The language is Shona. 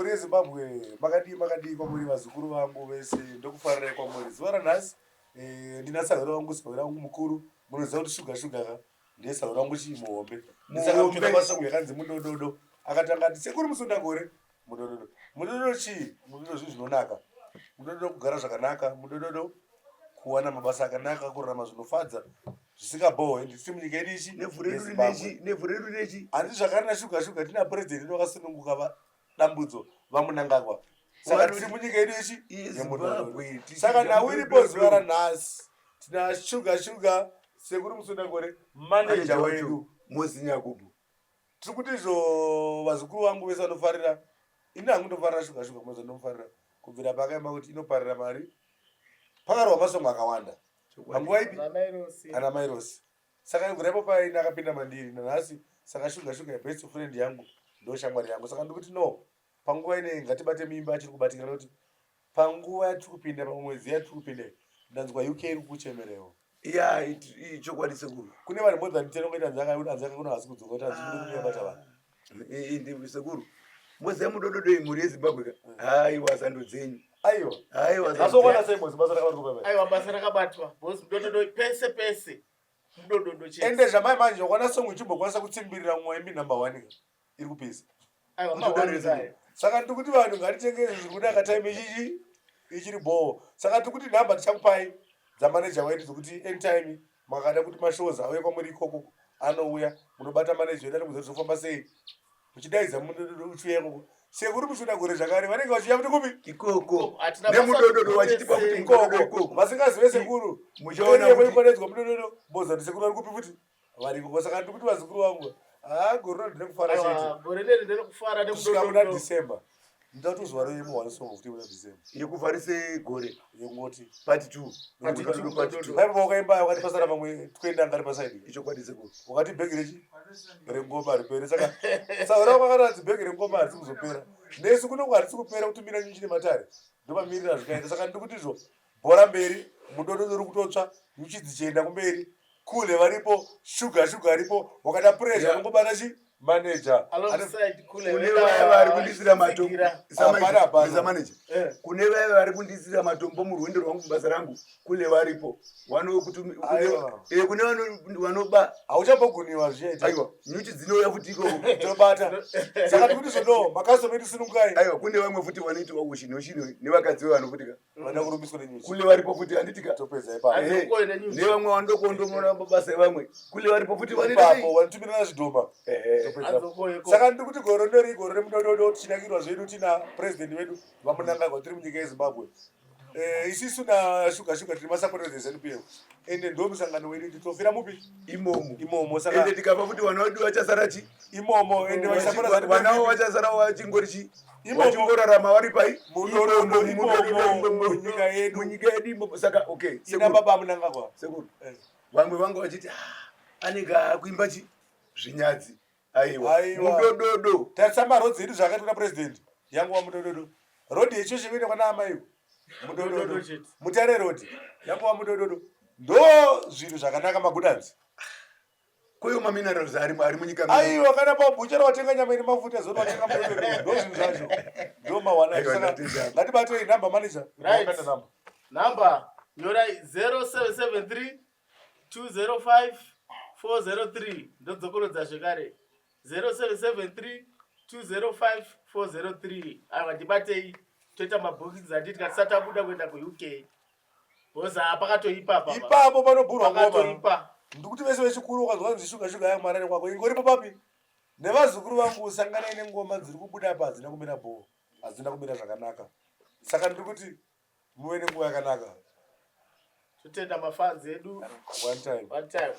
Mhuri yeZimbabwe, makadii makadii kwamuri vazukuru vangu vese, ndokufarirai kwamuri. Zuva ranhasi eh, ndina sahwira wangu, sahwira wangu mukuru, munoziva kuti shuga shuga ka ndiye sahwira wangu chii muhombe. Ndisakamutora pasongo yakanzi mudododo, akatanga ati sekuru musundagore mudododo. Mudododo chii? Mudododo zvinhu zvinonaka. Mudododo kugara zvakanaka, mudododo kuwana mabasa akanaka, kurarama zvinofadza zvisingabhohwe. Ndisi munyika yedu ichi Nevhu redu yeZimbabwe. rinechi, nevhu redu rinechi. Handiti zvakare nashuga shuga tina president wedu vakasununguka vadambudzo vamunangagwa saka tiri munyika yedu ichi yemudododo saka nhau iripo zuva ranhasi tina shuga shuga sekuru musundagore maneja wedu Mozi Nyakubu. Tiri kuti izvo vazukuru vangu vese vanofarira ini hangu ndofarira shuga shuga kunoza ndomufarira kubvira paakaimba kuti inoparira mari pakarohwa masongo akawanda panguva ipi ana mairosi saka kubvira ipo paini akapinda mandiri nanhasi saka shuga shuga best friend yangu ndo shamwari yangu saka ndikuti no panguva inei ngatibate mimba achiri kubatikana nokuti panguva yatiri kupinda pamwedzi yatiri kupinda ndanzwa uk iri kukuchemerewo ya ichokwadi sekuru kune vanhu more than ten ungaita nzaka yekuti anzaka kuno hasi kudzoka kuti hanzi kuno kuyabata vanhu ah, sekuru moziva mudododo imhuri yezimbabwe ka mm. haiwa sando dzenyu aiwa aiwa asokwana sei mozi basa rakabatwa baba aiwa basa rakabatwa boss mudododo pese pese mudododo chete ende zvamai manje wakwana songo ichimbokwanisa kutsimbirira mumwe imbi number one ka iri kupisa saka ndiri kuti vanhu ngatitenge izvi zviri kunaka time ichichi ichiri bhoo saka tiri kuti nhamba tichakupai dzamaneja wedu dzekuti anytime makada kuti mashows auye kwamuri ikoko anouya munobata maneja wedu anokuudza kuti zvofamba sei muchidaidza uchiuya ikoko sekuru muchiona gore zvakare vanenge vachiuya kuti kupi ikoko nemudododo vachitipa kuti ikoko vasingazive sekuru muchaona kuti mudododo moziva kuti sekuru vari kupi futi variko saka ndiri kuti vazukuru vangu haa gore rino ndine kufara chete gore rino ndine kufara kusvika muna December ndinoda kuti zuva remo one song futi muna December yekuvharise gore yekungoti part 2 part 2 part 2 paipo wakaimba wakati pasara mamwe 20 anga ari pasaidi ichokwadi sekuru wakati bhegi rechi rengoma haripere saka saka kwakaratidza bhegi rengoma harisi kuzopera nesu kuno harisi kupera kutumira nyuchi nematare ndomamirira zvikaita saka ndiri kuti izvo bhora mberi mudododo uri kutotsva nyuchi dzichienda kumberi kule varipo shuga shuga aripo wakada pressure yeah. unongobata chi manager kune vaya vari kundisira matombo manager eh. kune vaya vari kundisira matombo murwendo rwangu mubasa rangu kule varipo eh, kune vanoba hauchamboguniwa zviyaita aiwa nyuchi dzinouya futi ikoko tobata saka tikuti zvono makasoma edu sunungukai aiwa kune vamwe futi vanoitiwa ushino nevakadzi vevanhu futi ka vanoda kurumbiswa nenyuchi kule varipo futi handitika topedza ipapo nevamwe vandokondomona mabasa evamwe kule varipo futi ipapo vanotumirana zvidhoma topedza saka ndiri kuti gore rinori gore remudododo tichinakirwa zvedu tina president vedu vamunangagwa tiri munyika yezimbabwe Eh, isisu na shuga shuga tiri masapoters eZanu-PF ende ndo musangano wedu titofira mupi imomo imomo saka ende tikafa futi vana vedu vachasara chi imomo ende vachisapota vanawo vachasara vachingori chi vachingorarama vari pai mudododo imomo munyika yedu munyika yedu imomo saka okay ina baba Mnangagwa sekuru eh. vamwe vanga vachiti ah, anenge akuimba chi zvinyadzi aiwa mudododo tarisa marodzi edu zvakaitwa napresident yangu wamudododo rodhi yecheche kuenda kwana amai mudododo mutare rodhi yangu wamudododo ndo zvinhu zvakanaka magudanzi koyo maminerals ari ari munyika aiwa kana pabhuchara watenga nyama ine mafuta zoti watenga mudododo ndo zvinhu zvacho ndo mawana saka ngatibatei number manager right. Number nyorai 0773 205 403 ndodzokorodza zvekare 0773 205 403 aiwa ndibatei toita mabookings anditi katisati tabuda kuenda kuuk bcause pakatoipa ipapo panobhurwa ngoma ndikuti vese vechikuru ukanzwa nzi shuga shuga yamarare kwako ingoripo papi nevazukuru vangu usanganai nengoma dziri kubuda apa hadzina kumira bhoo hadzina kumira zvakanaka saka ndiri kuti muve nenguva yakanaka totenda mafans edu one time, one time.